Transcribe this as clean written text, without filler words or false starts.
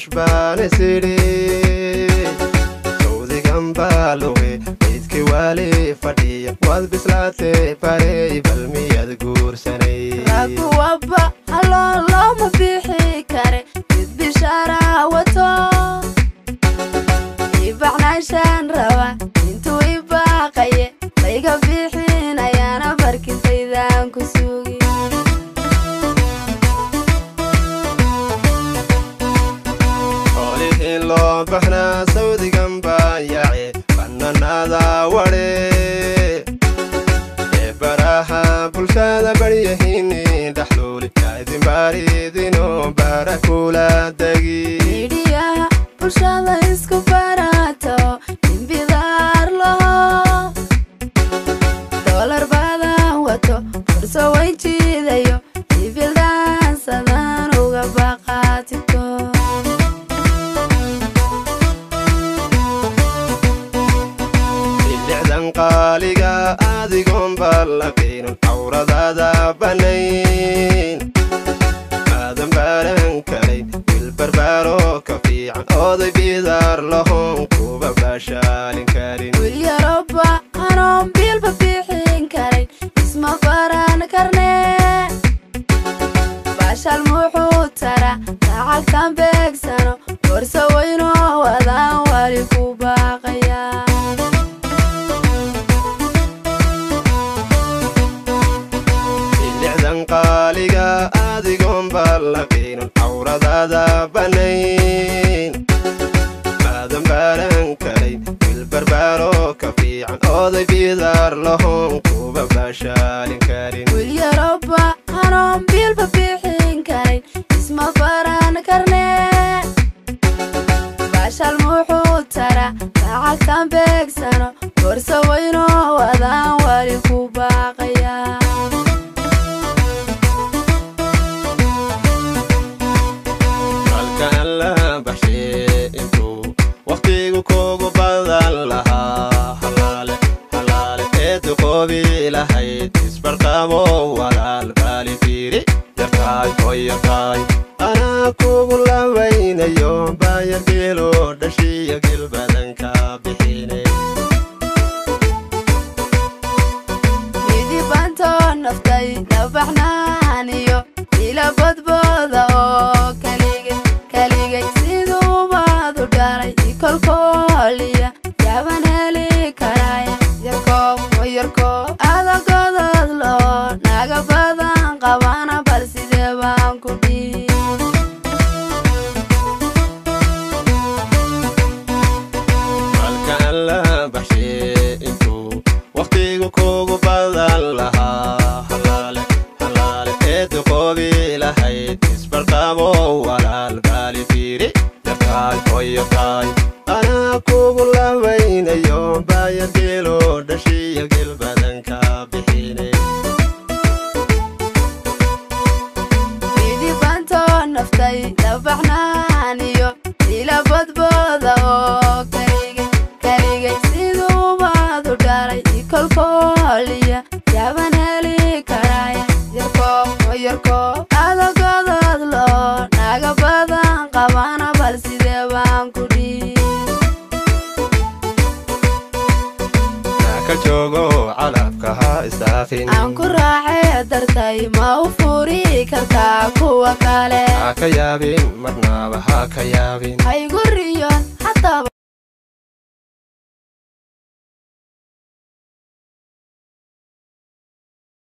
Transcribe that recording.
Bilaash baan isidhi sawdigan baaluge maydki waali fadhiya waad bislaatee barey bal miyaad guursanay Raguwaba haloo looma bixi kare mid bishaara wato ibacnaashaan raba intuu ibaaqaye layga bixinayaana barkintaydaan ku sugi Xoolihii loo baxnaa sawdigan baan yaace bananaada wadhe ee baraha bulshada baryahini dhaxluuli yaa idin baaridino bara kula degi Miidiyaha bulshada isku barato imbidaar laho doolar badan wato furso weyn jiidayo ibildhaansadaan uga baqaatito Lixdan qaaliga adigoon ballaqiinan cawradaada banayn aadan baran karayn wiil barbaaro ka fiican oday bidaar lahoon kuba baashaalin karin Wiil yaroba anoon biilba bixin karayn isma baran karne baashal muxuu tara lacagtan beegsano borso weynoo wadaan wali ku baaqaya Lixdan qaaliga adigoon ballaqiinan cawradaada banayn aadan baran karayn wiil barbaaro ka fiican oday bidaar lahoon kuba baashaalin karin Wiil yaroba anoon biilba bixin karayn isma baran karne baashal muxuu tara lacagtan beegsano borso weynoo wadaan wali ku baaqaya Halka alla baxshee intuu waqtigu kugu badan lahaa halaale halaale ee duqoobi lahayd isbarqabo walaal baali fiiri yartaay hoy yartaay anaa kugu labaynayo baayar geelo dhashiya gel badanka bixine Midibantoo naftay nabaxnaaniyo ila bodbooda oo kaligay kaligay siduubaadu dhalay ikolkooliya yaaban heli karaya yarkoob yarkoob adagodood loo naga badan qabana bal sidee baan ku dhihi Halka alla baxshee intuu waqtigu kugu badan lahaa halaale halaale ee duqoobi lahayd isbarqabo walaal baali fiiri yartaay hoy yartaay anaa kugu labaynayo baayar geelo dhashiya gel badanka bixine Midibantoo naftay nabaxnaaniyo ila bodbooda oo kaligay kaligay siduubaadu dhalay ikolkooliya yaaban heli karaya yarkoob yarkoob adagodood loo naga badan qabana bal sidee baan ku dhihi Ka joogo calafka ha isdaafin Aan ku raacee dartay ma u furi kartaa kuwa kale Ha ka yaabin marnaba ha ka yaabin Haygu riyoon xataa.